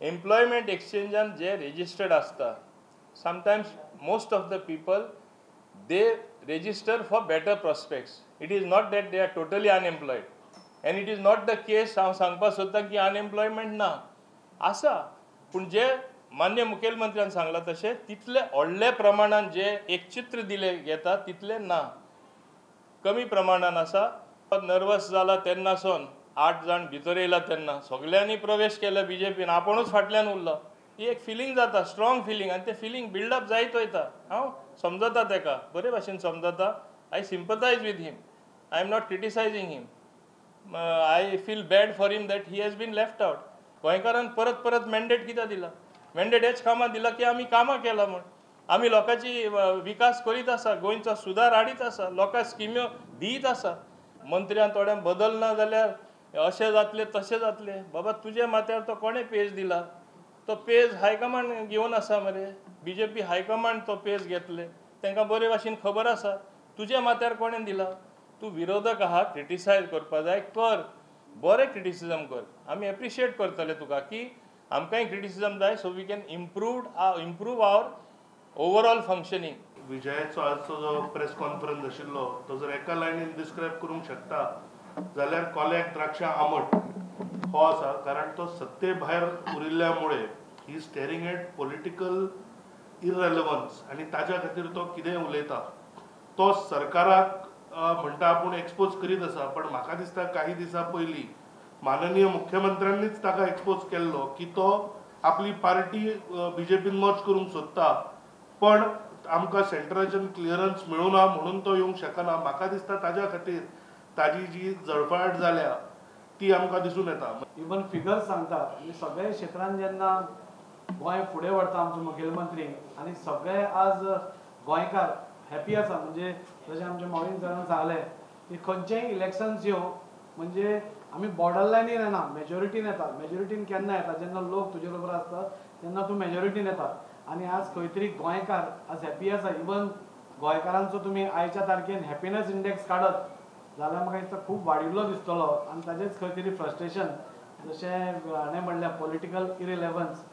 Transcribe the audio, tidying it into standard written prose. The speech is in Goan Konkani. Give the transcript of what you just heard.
एम्प्लॉयमेंट एक्सचेंजान जे रेजिस्टर्ड आसता, sometimes most of the people they register for better prospects. It is not that they are totally unemployed and it is not the case. हांव सांगपाक सोदतां की अनएम्प्लॉयमेंट ना आसा, पूण जे मान्य मुखेलमंत्र्यान सांगलां तशें तितले व्हडले प्रमाणान जे एक चित्र दिले येता तितले ना, कमी प्रमाणान आसा. नर्वस जाला तेन्नासून 8 जाण भितर येयला तेन्ना सगल्यांनी प्रवेश केला बीजेपीन, आपुणूच फाटल्यान उरलो. ही एक फिलींग जाता, स्ट्रॉंग फिलींग, आनी तें फिलींग बिल्डअप जायत वयता. हांव समजता तेका, बरे भाशेन समजता. I sympathise with him, I am not criticising him. I feel bad for him that he has been left out. गोंयकारान परत परत मॅन्डेट कित्याक दिला? मॅन्डेट हेच कामां दिला की आमी कामां केलां म्हूण, आमी लोकांची विकास करीत आसा, गोंयचो सुदार हाडीत आसा, लोकांक स्किम्यो दीत आसा. मंत्र्यान थोड्यांक बदल ना जाल्यार अशें जातलें तशें जातलें. बाबा तुज्या माथ्यार तो कोणें पेज दिला? तो पेज हायकमांड घेवन आसा मरे, बीजेपी हायकमांड तो पेज घेतले, तांकां बरे भाशेन खबर आसा. तुज्या माथ्यार कोणें दिला? तूं विरोधक आहा, क्रिटिसायज करपा जाय, कर, बरें क्रिटिसिजम कर, आमी एप्रिशिएट करतले तुका की आमकांय क्रिटिसिजम जाय, so we can improve our overall functioning. विजयाचो आजचो जो प्रेस कॉन्फरन्स आशिल्लो तो जर एका लायनीन डिस्क्रायब करूंक शकता जाल्यार कोल्याक द्राक्षां आमट हो आसा, कारण तो सत्ते भायर उरिल्ल्या मुळे he staring at political irrelevance आनी ताज्या खातीर तो कितेंय उलयता. तो सरकाराक म्हणटा आपूण एक्सपोज करीत आसा, पण म्हाका दिसता काही दिसां पयलीं माननीय मुख्यमंत्र्यांनीच ताका एक्सपोज केल्लो की तो आपली पार्टी बीजेपीन मर्ज करूंक सोदता, पण आमकां सेंट्राच्यान क्लियरन्स मेळूना म्हणून तो येवंक शकना. म्हाका दिसता ताज्या खातीर ताजी जी जळफळाट जाल्या ती आमकां दिसून येता. इवन फिगर्स सांगता म्हणजे सगळे क्षेत्रान जेन्ना गोंय फुडें व्हरता आमचो मुखेलमंत्री आनी सगळे आज गोंयकार हॅपी आसा. म्हणजे जशें आमच्या मॉविन सरान सांगलें की खंयचेय इलेक्शन्स येवं म्हणजे आमी बॉर्डर लायनीन येना, मेजॉरिटीन येता. मेजॉरिटीन केन्ना येता? जेन्ना लोक तुजे बरोबर आसता तेन्ना तूं मेजॉरिटीन येता. आनी आज खंय तरी गोंयकार आज हॅपी आसा. इवन गोंयकारांचो तुमी आयच्या तारखेन हॅपिनस इंडेक्स काडत जाल्यार म्हाका दिसता खूब वाडिल्लो दिसतलो. आनी ताजेच खंय तरी फ्रस्ट्रेशन, जशें हाणें म्हणलें पॉलिटिकल इरिलेवन्स,